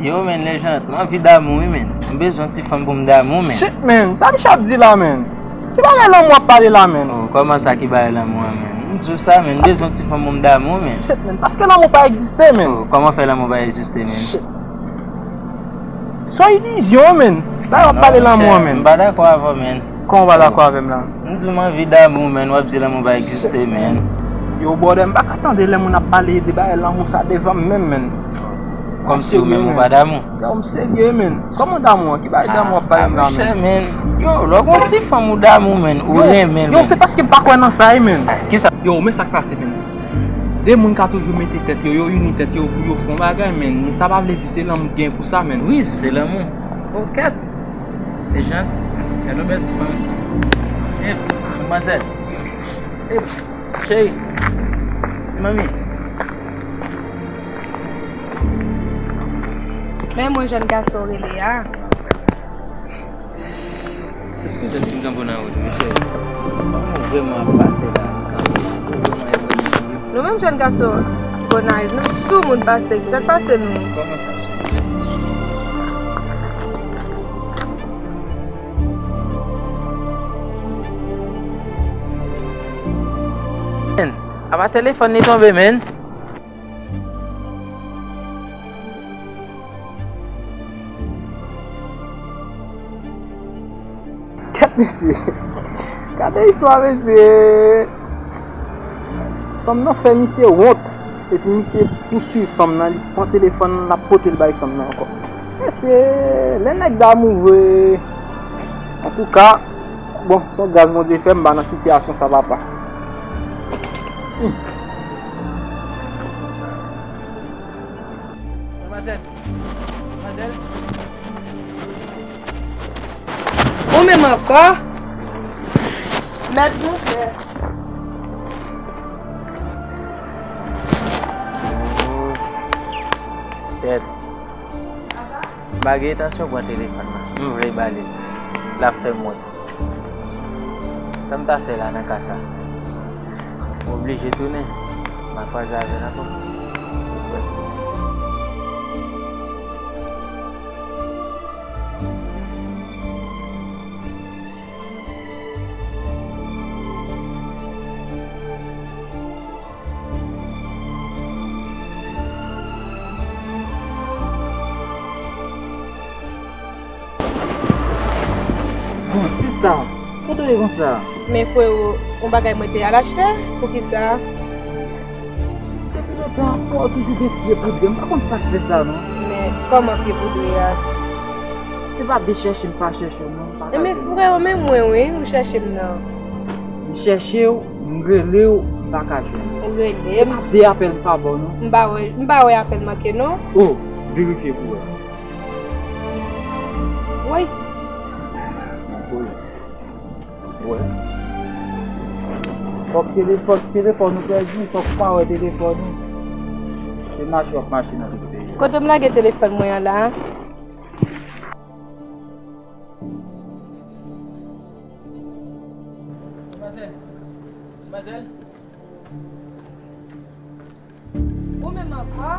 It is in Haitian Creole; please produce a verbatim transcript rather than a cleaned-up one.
Yo, men, Legend, m anvi damou, wi, men. M bezwen ti fanm pou m damou, men. Shit, men, sa misye ap di la, men? Ki bagay lanmou w ap pale la, men? Oh, kòman sa, ki bagay lanmou a, men? M di w sa, men, m bezwen ti fanm pou m damou, men. Shit, men, paske lanmou pa egziste, men. Oh, kòman fè lanmou pa egziste, men? Shit. Se yon ilizyon, men. Bagay w ap pale lanmou a, men. M pa dakò avè w, men. Kòman w pa dakò avè m la? M di w m anvi damou, men, w ap di lanmou pa egziste, men. Yo, brother, m pa ka tande lè moun ap pale de bagay lanmou sa devan m menm, men. Kòmsi ou menm ou pa damou? Yo, m serye, men. Kòman damou an? Ki bagay damou w ap pale m la, men? Yo, lè w gon ti fanm ou damou, men, ou renmen l, men. Yo, se paske m pa kwè nan sa, men. Kisa? Yo, men sa k pase, men. De moun ka toujou mete tèt yo, yo ini tèt yo pou yo fè yon bagay, men. Men sa pa vle di se lanmou k gen pou sa, men. Wi, se lanmou. Oh, kèt. Legend, gade yon bèl ti fanm. Eps, manmzèl. Eps, cheri. Ti manmi. Men mwen jèn gason w rele a. Eskize m si m kanpe w nan wout, mesye. Kòman w vrèman ap pase la? Ou vrèman enpòtan. Nou menm jèn gason Gonayiv, nou sou moun pase. Sa k pase nou? Kòman sa sou? Men, apa telefòn li tonbe, men? Kèt, mesye. Gade istwa, mesye. Fanm nan fè misye wont. Epi misye pouswiv fanm nan, li pran telefòn nan, l ap pote l bay fanm nan ankò. Mesye, lè nèg damou vre. Antouka, bon, se yon gras Bondye fè m, m pa nan sitiyasyon sa, papa. Hmm. Manmzèl, manmzèl. Ou menm ankò? Mèt nou fè. Tèt. M pa gen entansyon pran telefòn nan. M vle ba li l. L ap fè m wont. Sa m ta fè la nan ka sa? M oblije tounen. M a kwaze avè l ankò. Bon, sista, kote w ye konsa? Men frewo, yon bagay mwen te al achte, poukisa? Depi lontan, ou toujou gen pye poudre, m pa konn sa k fè sa, non. Men, kòman pye poudre a? Se pa de chèche m pa chèche w, non, m pa ka jwenn ou. Men frewo, men mwen, wi, ou chèche m nan. M chèche w, m rele w, m pa ka jwenn ou. Ou rele m. Se pa de apèl m pa ba w, non. M pa wè, m pa wè apèl manke, non. Oh, verifye pou wè. Woy. Woy. Wè. Fòk telefòn, telefòn ou pèdi, fòk ou pa wè telefòn ou. Se mache w ap mache nan tout peyi a. Kote m lage telefòn mwen an la? Manmzèl, manmzèl. Ou menm ankò?